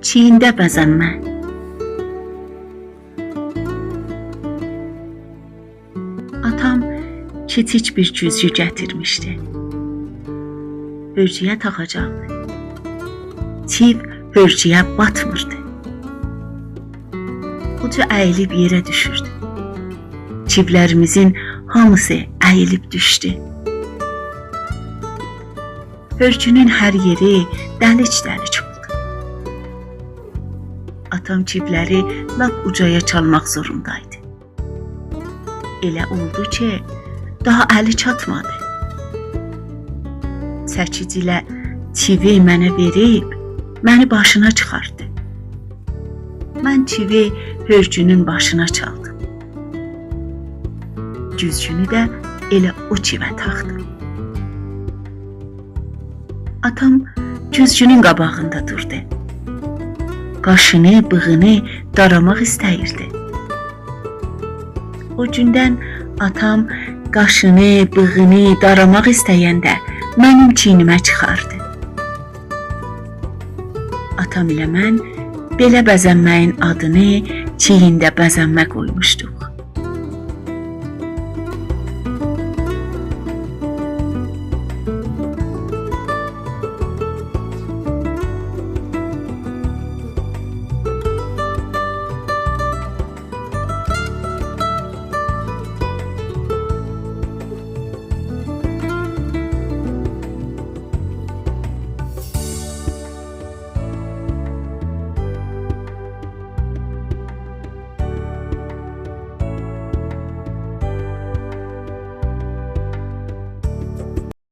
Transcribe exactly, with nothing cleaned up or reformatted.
چییینده بزنمه. آتام کیچیک بیر گوزگو گتیرمیشدی. هؤرگویه تاخاجاقدی. چیو هؤرگویه باتمیردی. اوجو اییلیب یئره دوشوردو. چیولریمیزین هامیسی اییلیب دوشدو. هؤرگونون هر یئری دلیک-دلیک اولدو. آتام چیولری لاپ اوجایا چالماق زوروندایدی. ائله اولدو کی، داها الی چاتمادی. چکیجیله چیوی منه وئریب، منی باشینا چیخارتدی. من چیوی هؤرگونون باشینا چالدیم. گوزگونو ده ائله او چیوه تاخدیم. آتام گوزگونون قاباغیندا دوردو. قاشینی، بیغینی داراماق ایسته‌ییردی. او گوندن آتام قاشینی، بیغینی داراماق ایسته‌ینده منیم چیینیمه چیخاردی. آتام ایله من بئله بزنمه‌یین آدینی چییینده بزنمه قویموشدوق.